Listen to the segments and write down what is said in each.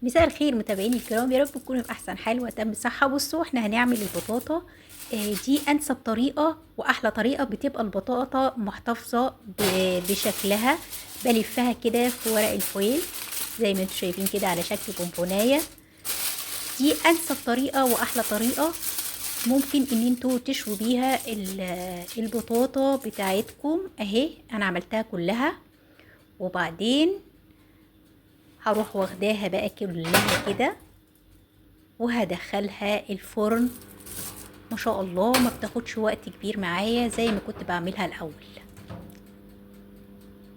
مساء الخير متابعيني الكرام، يا رب تكونوا في احسن حال واتم صحة. بصوا احنا هنعمل البطاطا، دي انسب طريقه واحلى طريقه، بتبقى البطاطا محتفظة بشكلها. بلفها كده في ورق الفويل زي ما انتم شايفين كده على شكل بونبونايه. دي انسب طريقه واحلى طريقه ممكن ان انتوا تشووا بيها البطاطا بتاعتكم. اهي انا عملتها كلها، وبعدين هروح واخداها بقى كلها كده وهدخلها الفرن. ما شاء الله ما بتاخدش وقت كبير معايا زي ما كنت بعملها الاول.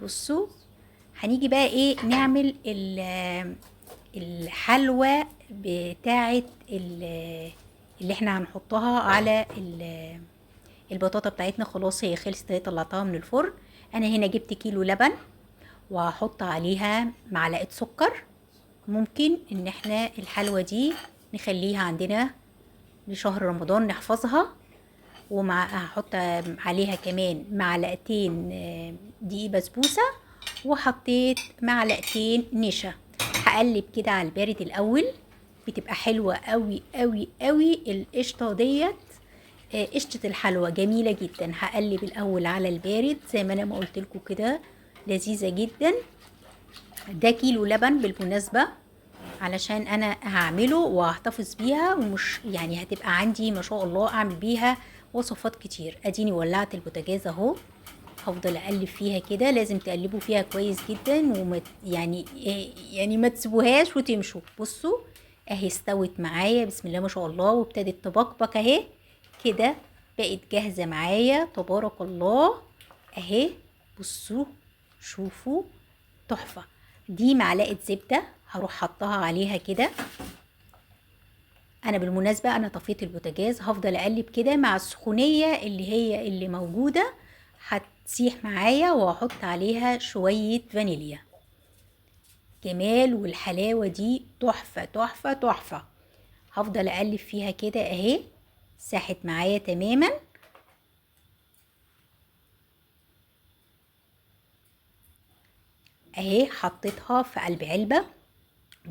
بصوا هنيجي بقى ايه نعمل الحلوى بتاعه اللي احنا هنحطها على البطاطا بتاعتنا. خلاص هي خلصت، هي طلعتها من الفرن. انا هنا جبت كيلو لبن وهحط عليها معلقة سكر. ممكن ان احنا الحلوى دي نخليها عندنا لشهر رمضان نحفظها. ومع هحط عليها كمان معلقتين دقيق بسبوسة، وحطيت معلقتين نشا. هقلب كده على البارد الاول، بتبقى حلوة قوي قوي قوي القشطة ديت. قشطة الحلوى جميلة جدا. هقلب الاول على البارد زي ما انا ما قلت لكم كده، لذيذة جدا. ده كيلو لبن بالمناسبة، علشان انا هعمله وهحتفظ بيها، ومش يعني هتبقى عندي ما شاء الله اعمل بيها وصفات كتير. اديني ولعت البوتاجاز اهو، هفضل اقلب فيها كده. لازم تقلبوا فيها كويس جدا، وما يعني ما تسيبوهاش وتمشوا. بصوا اهي استوت معايا بسم الله ما شاء الله، وابتدت تبقبق اهي كده، بقت جاهزة معايا تبارك الله اهي. بصوا شوفوا تحفة. دي معلقة زبدة هروح حطها عليها كده. انا بالمناسبة انا طفيت البوتاجاز، هفضل اقلب كده مع السخونية اللي هي اللي موجودة هتسيح معايا، وهحط عليها شوية فانيليا. جمال والحلاوة دي تحفة تحفة تحفة. هفضل اقلب فيها كده اهي، ساحت معايا تماما. اهي حطيتها في قلب علبة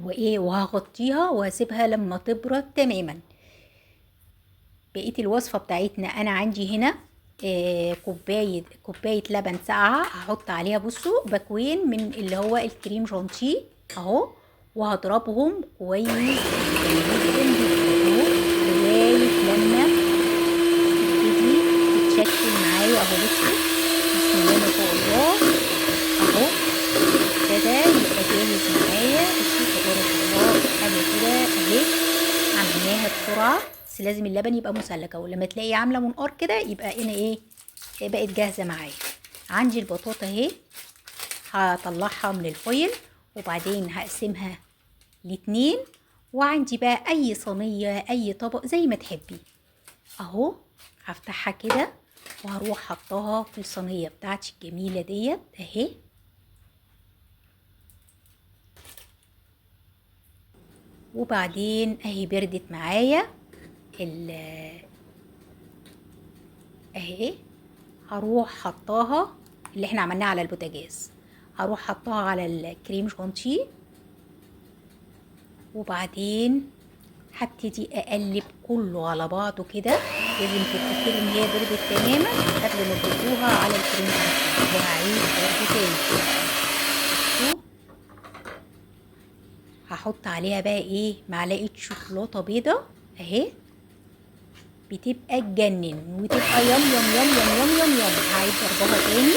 وايه، وهغطيها وهسيبها لما تبرد تماما. بقية الوصفة بتاعتنا انا عندي هنا كوباية لبن ساقعة، هحط عليها بصوا باكوين من اللي هو الكريم شانتيه اهو، وهضربهم كويس جدا جدا جدا اهو لغاية لما تبتدي تتشكل معايا اهو. بصوا بسم الله ما شاء الله اهو ابتدى يبقى جاهز معايا. بصوا تبارك الله حاجة كده اهي، عملناها بسرعة، بس لازم اللبن يبقى مثلج اهو. لما تلاقي عامله منقار كده يبقى هنا ايه بقت جاهزة معايا. عندي البطاطا اهي هطلعها من الفويل، وبعدين هقسمها لاتنين. وعندي بقى اي صينية اي طبق زي ما تحبي اهو، هفتحها كده وهروح حطاها في الصينية بتاعتي الجميلة ديت اهي. وبعدين اهي بردت معايا اهي، هروح حطاها اللي احنا عملناها على البوتاجاز، هروح حطاها على الكريم شانتيه. وبعدين هبتدي اقلب كله على بعضه كده. لازم تتاكدوا ان هي بردت تماما قبل ما تضيفوها على الكريم شانتيه. وهعيد برضه تاني. بصوا هحط عليها بقى ايه معلقه شوكولاتة بيضة اهي، بتبقى تجنن وتبقى يم يم يم يم يم يم يم. هعيد ضربها تاني.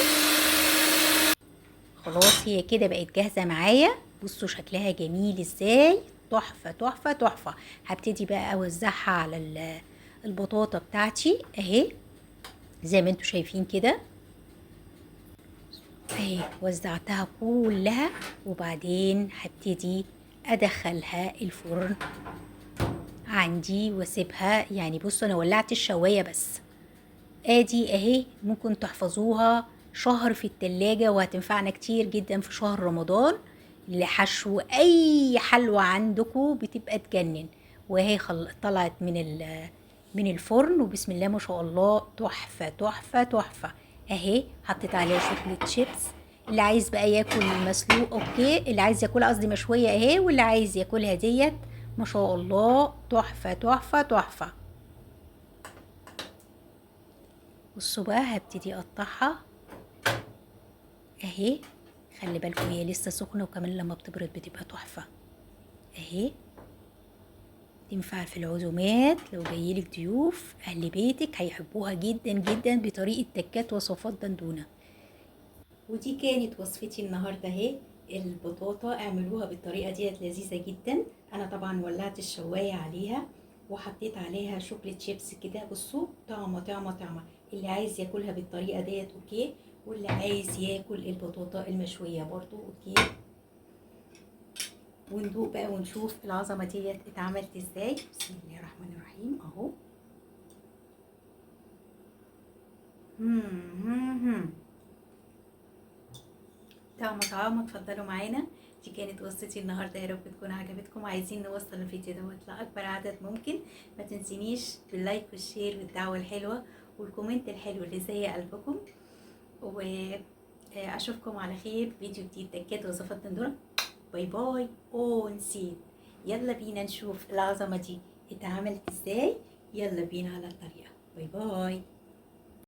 خلاص هي كده بقت جاهزة معايا. بصوا شكلها جميل ازاي، تحفة تحفة تحفة. هبتدي بقى اوزعها على البطاطا بتاعتي اهي زي ما انتوا شايفين كده اهي، وزعتها كلها. وبعدين هبتدي ادخلها الفرن عندي واسيبها. بصوا انا ولعت الشوايه بس، ادي اهي ممكن تحفظوها شهر في التلاجة، وهتنفعنا كتير جدا في شهر رمضان لحشو اي حلوة عندكم، بتبقى تجنن. وهي طلعت من الفرن، وبسم الله ما شاء الله تحفة تحفة تحفة اهي. حطيت عليها شوكليت شيبس. اللي عايز بقى ياكل مسلوق okay، اللي عايز ياكلها قصدي مشوية اهي، واللي عايز ياكلها ديت ما شاء الله تحفة تحفة تحفة. بصوا بقى هبتدي اقطعها اهي. خلي بالكم هي لسه سخنة، وكمان لما بتبرد بتبقى تحفة اهي. تنفع في العزومات، لو جايلك ضيوف اهل بيتك هيحبوها جدا جدا بطريقة تكات وصفات دندونه. ودي كانت وصفتي النهارده اهي، البطاطا اعملوها بالطريقة ديت لذيذة جدا. انا طبعا ولعت الشوايه عليها وحطيت عليها chocolate chips كده. بصوا طعمه طعمه طعمه. اللي عايز ياكلها بالطريقة ديت okay، واللي عايز ياكل البطاطا المشويه برضو okay. وندوق بقى ونشوف العظمة ديت اتعملت ازاي. بسم الله الرحمن الرحيم اهو. طعمه طعمه. اتفضلوا معانا. دي كانت وصفتي النهارده، يا رب تكون عجبتكم. عايزين نوصل الفيديو دوت لاكبر عدد ممكن. ما تنسينيش بال like وال share والدعوة الحلوة وال comment الحلو اللي زي قلبكم. واشوفكم على خير فيديو جديد تكات وصفات دندونه. bye bye. اوه نسيت، يلا بينا نشوف العظمة دي اتعملت ازاي. يلا بينا على الطريقة. bye bye.